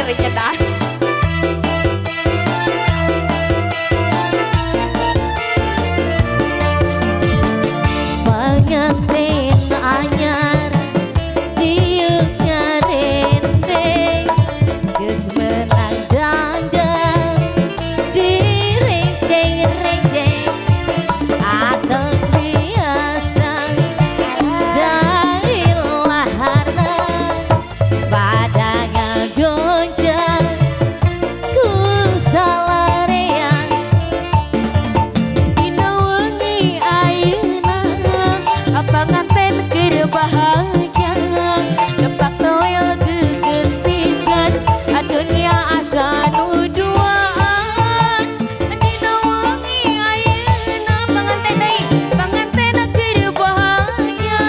Nyedah. Pengantin anyar diuk nyarendeng geus menang dangdang direnceng-renceng atos biasa dari laharna pada ngagoncang ku salarean. Dina wengi ayeuna panganten keur bahagia depak toel geget pisan dunia asa nu duaan. Dina wengi ayeuna panganten deui panganten keur bahagia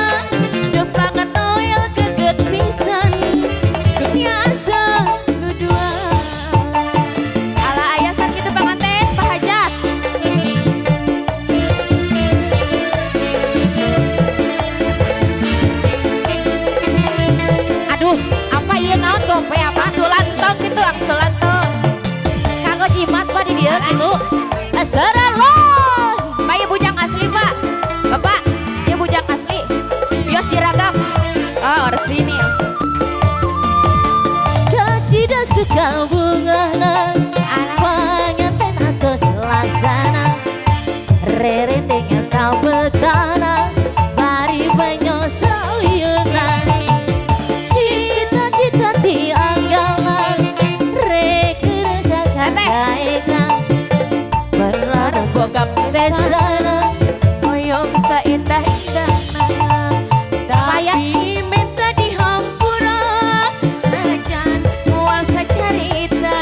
depak toel geget pisan dunia asa nu duaan. Ala aya sakitu panganten Pak Hajat. Aduh, apa ieu naon gope apa sulantong gitu, angsulantong. Kanggo jimat Pak di dieu gitu. Seralon. Pak ieu bujang asli Pak. Bapak, ieu bujang asli. Bios diragam. Oh, orsini. Kacida suka bungana panganten atos laksana rerendeng sabetana bari penyosoyunan cita-cita dianggalan rek kerusakan kaeka berlarang Boga pestana hoyong saindah-indahna. Tapi minta dihampura najan moal sacarita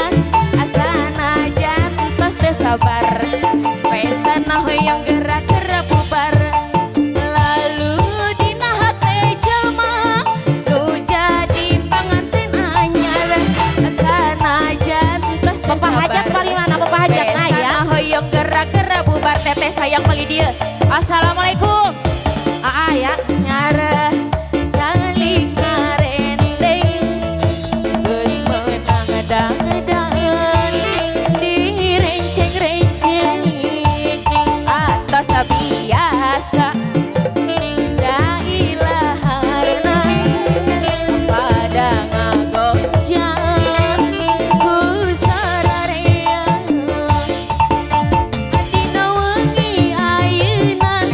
asana jan tos teu sabar pestana hoyong gerak-gerak bubar. Lalu dina hate jalma nu jadi panganten anyar asana jan tos teu Bapak Hajat sabar paling mana Bapak Hajat nah ya. pestana hoyong gerak-gerak bubar. Teteh sayang meuli dieu. Assalamualaikum. Aa ya. Nyara calik ngarendeng geus meunang dangdan direnceng-renceng atos biasa dailaharna pada ngagonjang ku sararean. Dina wengi ayeuna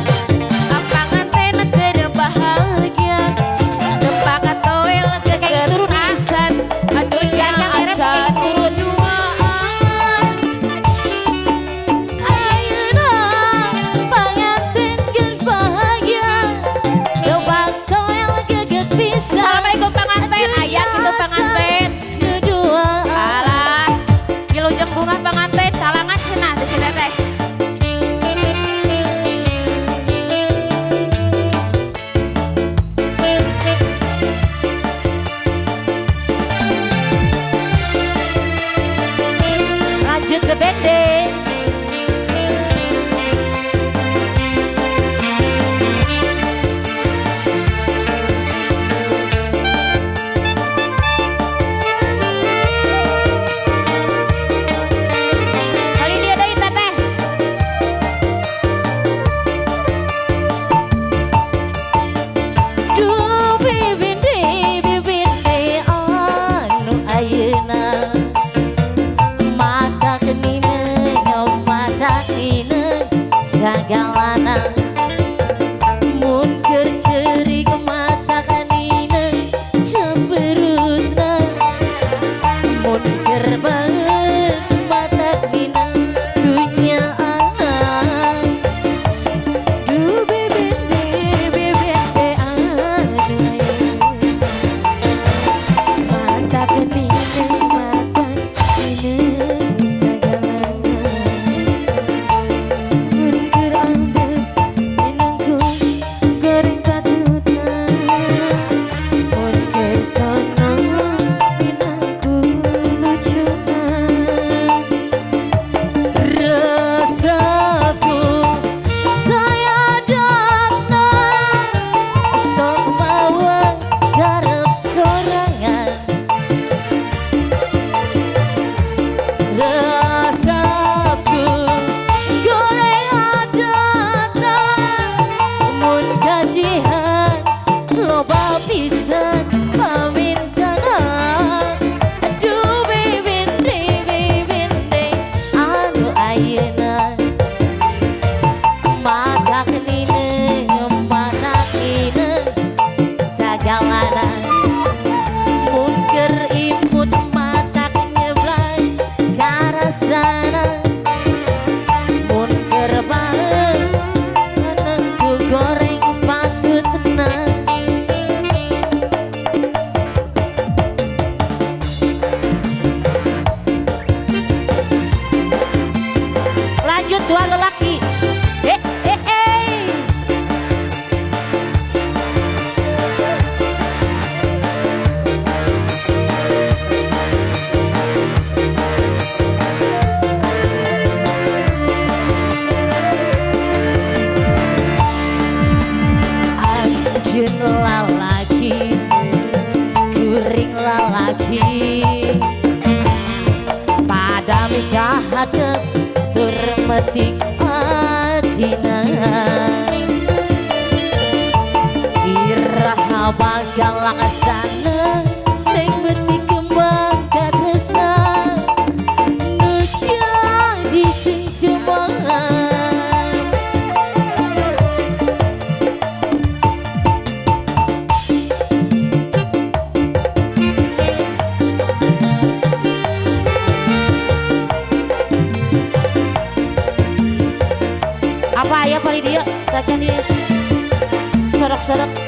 Gajihan loba pisan pamintana. Aduh bibinde anu ayeuna matak nine sagalana. Mun keur imut matak nyeblay karasana. Mun keur bareng ku goreng patutna. Lanjut dua lelaki. Eh eh eh. Anjeun lalaki kuring lalaki pada mikahadep tur metik atina. Iraha bakal laksana rek metik kembang katresna nu jadi cengcemangan. Apa ya paling dia saja di sorok-sorok.